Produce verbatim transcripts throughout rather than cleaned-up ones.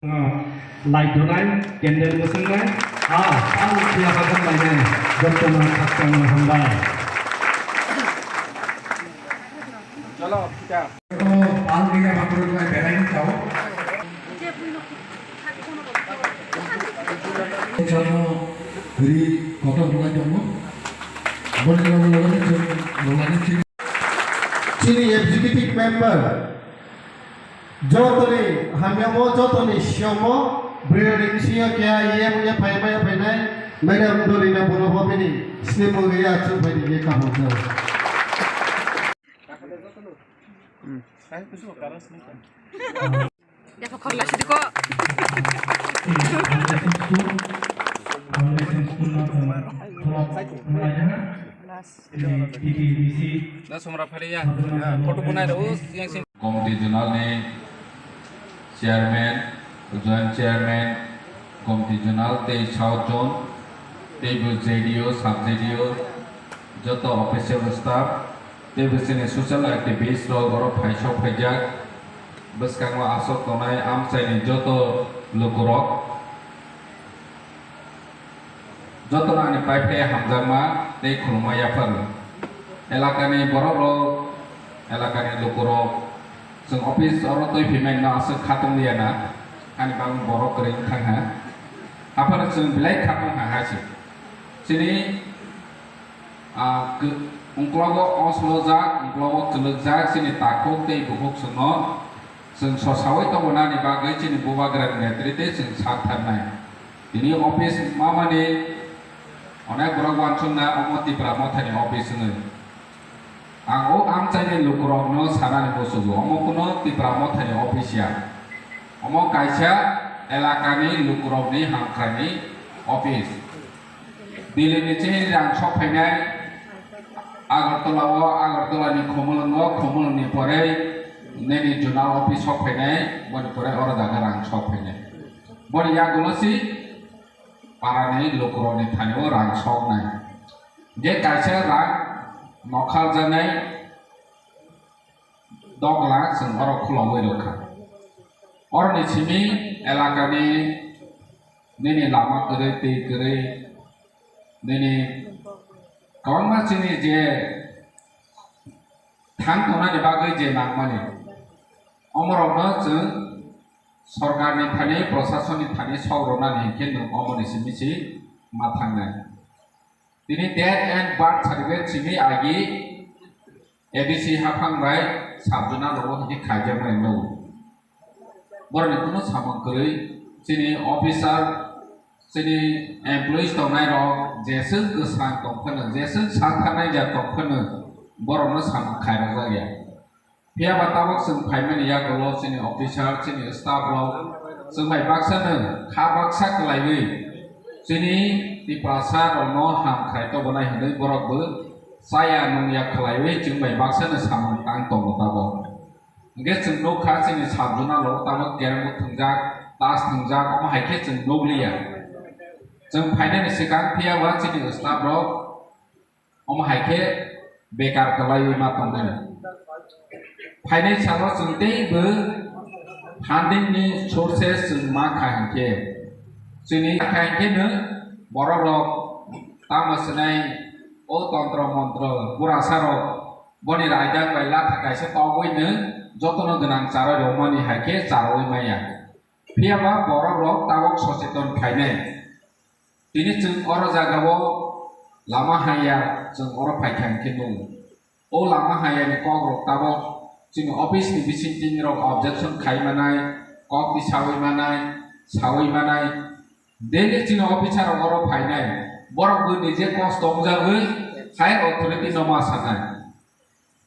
Light donai, candle mwswngnai, a, ang phiya bagwi lainai, jotono khakchangno hambai. Chalo, pita. Pal diga makruk lai berai ni tao. Chalo, ri kotor lai tongo. Boni logo logo ni chini executive member. Jotoni hamyamo, jotoni siyomo, bwrwi ring siyo kya yem ye phai maya phainai, madam Dolina Bono Bobini, sini mungri ya chu phai ni ye kapok jao. Depho khorla sidi ko. Last. Last. Photo bunai rw, yang sini. Committee Zonal ni Chairman, Joint Chairman, Committee Zonal tei South Zone, tei bo J D O, Sub J D O, joto official staff, tei bo chini social activist rok oro phaisok phaijak, bwskango aswk tongnai amchaini joto lukurok. Jotono ani pai phai hamjakma tei khulumma yaphar. Elakani borok rok, elakani lukurok, chwng office oro twi phimani no aswk kha tong liya na, ani bagwi borok kwrwi wng thang ha. Aphano chwng belai kha tong ha hai se. Chini, ah, kw-, ungklogo oslojak, ungklogo kwlwkjak chini takhuk tei bukhuk chwngno chwng sosaui tongna ni bagwi chini bubagra ni netrite chwng sak tharnai. Tini office mamani onek borok uansukna omo Tipra Mothani office hwnwi. Ang o amchaini lukurokno sanani muchugo, omo kuno Tipra Mothani office ya. Omo kaisa elakani lukurokni hamkraini office. Delhi ni chini rang sok phainai Agartala o, Agartala ni Khumulwngo, Khumulwng ni pore nini zonal office sok phainai, boni pore oro jaga rang sok phainai. Boni yagulo si parani lukurokni thani o rang soknai. Je kaisa rang nokharjaknai dogla chwng oro khulogwi rwkha. Oroni simi elakani nini lama kwrwi, twi kwrwi, nini kwbangma chini je thang tongnani bagwi je nangmani, omorokno chwng sorkarni thani, prosasonni thani sok rwnani hinkhe nwng omoni simi si ma thangnai. Tini death and birth certificate simi agi A D C haphang bai sub zonal rogo hwnwi khaijakmani nugo. Borokni kunu samung kwrwi, chini officer, chini employees tongnai rok jeswk kwsang tong phano, jeswk sak tharnai ja tong phano, borokno samung khairokjak ya. Phiya ba tabuk chwng phaimani yagulo chini officer, chini staff rok chwng bai baksa no kha baksa kwlaiwi chini Tiprasa rokno ham khai tobonai hwnwi borok bo chaya nungya khwlaiwi chwng bai baksa no samung tang tongo tabuk. Hwnkhe chwng nukha chini sub zonal o tabuk kereng bo thwngjak, tas thwngjak, omo hai khe chwng nukliya. Chwng phainani swkang phiya ba chini staff rok omo hai khe bekar kwlaiwi ma tongmani. Phainai salo chwng teibo funding ni sources chwng ma kha hinkhe, chini kha hinkhe no borok rok tamo swnai o tontro montro burasa rok boni raidang bai latha kaisa togwi no jotono gwnang charwi rwmani hai khe charwi maya. Phiya ba borok rok tabuk socheton khainai. Tini chwng oro jaga o lama haya chwng oro phaikha hinkhe nung. O lama haya ni kok rok tabuk chini office ni bising tini rok objection khai manai, kok tisawi manai, sawi manai. Daily chini officer rok oro phainai. Borok bo nije kosto wngjagwi higher authority no ma sanai.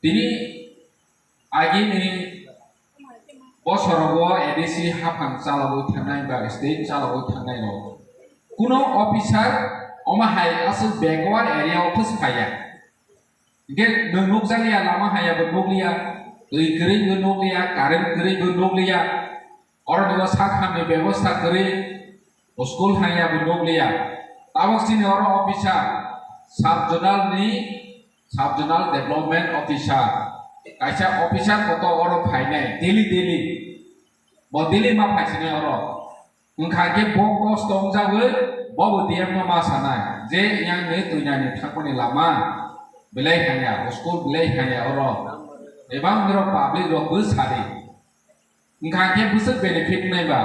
Tini agini bosorogo A D C haphang chalogwi thangnai ba state chalogwi thangnai rok kuno officer omo hai aswk backward area o thwsphaiya. Hingke nwng nukjakya lama haya bo nukliya, twi kwrwi bo nukliya, current kwrwi bo nukliya. Oro ni sak hamni bebosta kwrwi, school hanya bo nukliya. Tabok chini oro officer, sub zonal ni, sub zonal development officer. Kaisa officer koto oro phainai, daily, daily. Bo daily ma phaisinai oro. Wngkha khe bo kosto wngjagwi bobo D M no ma sanai je yang ni twinani thangmani lama belai hanya, school belai hanya oro. Ebang nirok public rok bw sadi. Wngkha khe bwswk benefit wngnai ba?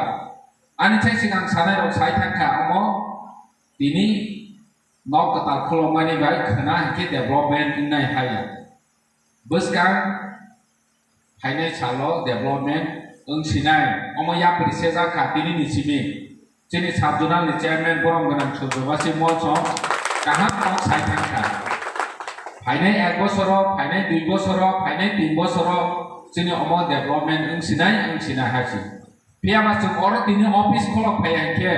Ani sai swkang sanai rok sai thangkha omo tini nok kwtal khulokmani bai khwna hinkhe development wngnai haya. Bwskang phainai salo development wngsinai omo yapri sejak kha tini ni simi. Chini sub zonal ni chairman borom gwnang Surjobasi Molsom kaham kok sai thangkha. Phainai ek bosoro, phainai dui bosoro, phainai tin bosoro chini omo development wngsinai wngsinai hai se. Phiya ba chwng oro tini office khulok phaiya hinkhe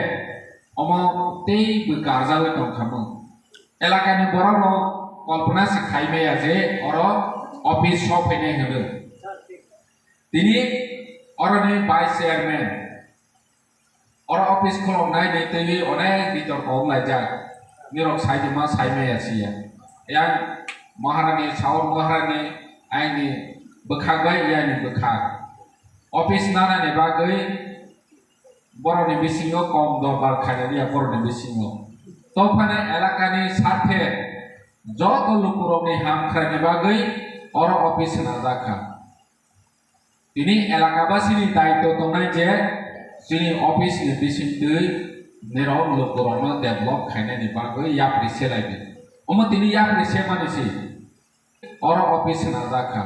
omo tei bw karjawi tongkha mung. Elakani borok rok kolpona se khai maya je oro office sok phainai hwnwi. Tini oroni vice chairman oro office khuloknai ni twi onek bitorko wnglaijak. Nirok sai tongma sai maya siya. Yang Maharani, Saur Maharani, aini bwkhak bai yani bwkhak. Office nanani bagwi borokni bisingo kom dorbar khainani ya borokni bisingo. Tophani elakani sathe joto lukurokni ham khlaini bagwi oro office swnajak kha. Tini elakabasini daitw tongnai je chini office ni bisingtwi nirok lukurokno develop khainani bagwi yapri selai di. Omo tini yapri semani si oro office swnajak kha.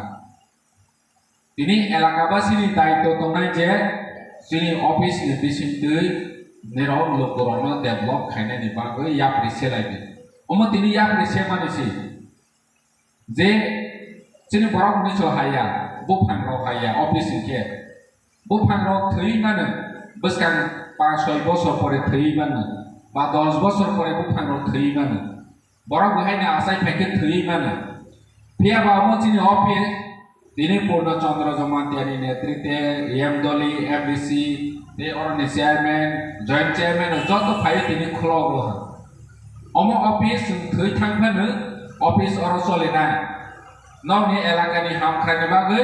Tini elakabasini daitw tongnai je chini office ni bisingtwi nirok lukurokno develop khainani bagwi yapri selai di. Omo tini yapri semani si. Je chini borok hwnwi so haya, buphang rok haya, office hinkhe buphang rok thwi mano, bwskang panch soi bosor pore thwi mano, ba dos bosor pore buphang rok thwi mano, borok bo haino achai phaikhe thwi mano. Phiya ba omo chini office tini Purno Chandra Jamatia ni netrite, M Doli, M D C, tei oroni chairman, joint chairman joto phai tini khulok roha. Omo office chwng thwi thang phano office oro cholinai. Nokni elakani ham khlaini bagwi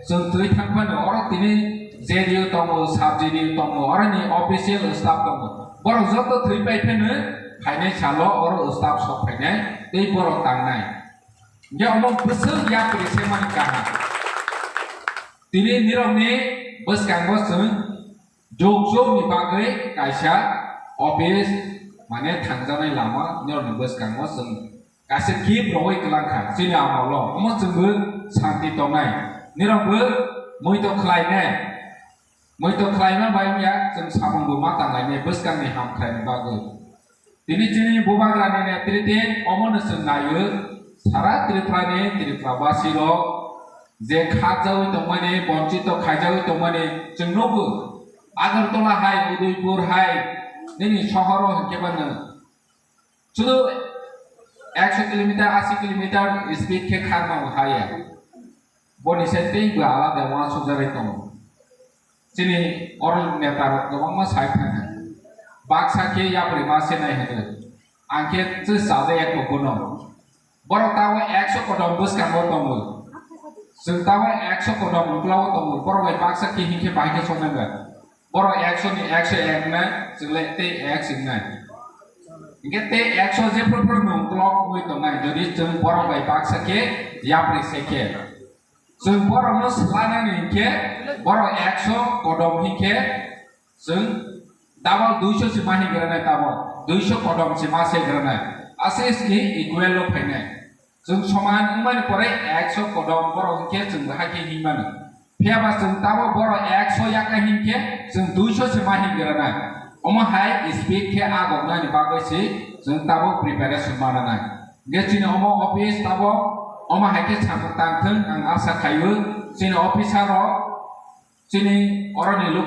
chwng thwi thang phano oro tini J D O tongo, sub J D O tongo, oroni official staff tongo. Borok joto thwi pai phano phainai salo oro staff sok phainai tei borok tangnai. Hinkhe omo bwswk yapri se mani kaham. Tini nirokni bwskango chwng Jok jok ni bagwi kaisa office, mane thangjaknai lama, norokni bwskango chwng kaisa gift rogwi kwlangkha chini amolo. Omo chwngbo santi tongnai. Nirokbo muito khlainai. Muito khlaima bai wngya chwng samungbo ma tanglainai bwskangni ham khlaini bagwi. Tini chini Bubagrani netrite omono chwng naio, sara Tripurani Tripurabasirok je khakjawi tongmani, bonchito khaijagwi tongmani chwng nugo. Agartala hai, Udaipur hai, nini sohoro hinkhe bano sudu ekso kilometer, asi kilometer speed khe kharma haya. Boni se tei bo alada uansukjagwi tongo. Chini oro neta rok kwbangma sai thangkha. Baksa khe yapri ma se nai hwnkhe. Ang khe chwng chajak ya kok bono. Borok tabok ekso kodom bwskango tongo. Chwng tabok ekso kodom ukla o tongo. Borok bai baksa khe hinkhe bahai khe songnai ba. Borok ekso ni ekso ek nai, chwng le tei ek sing nai. Hinkhe tei ekso jephru phru nung uklok wngwi tongnai. Jodi chwng borok bai baksa khe yapri se khe. Chwng borokno swlanani hinkhe borok ekso kodom hinkhe chwng double duiso se ma hingranai, double duiso kodom se ma se granai. Ase se equal o phainai. Chwng soman wngmani pore ekso kodom borok hinkhe chwng bahai khe himano. Phiya ba chwng tabok borok ekso yakna hinkhe chwng duiso se ma hingranai. Omo hai speed khe agoknani bagwi se chwng tabok preparation mananai. Hinkhe chini omo office tabok omo hai khe samung tang thung, ang asa khaio chini officer rok, chini oroni local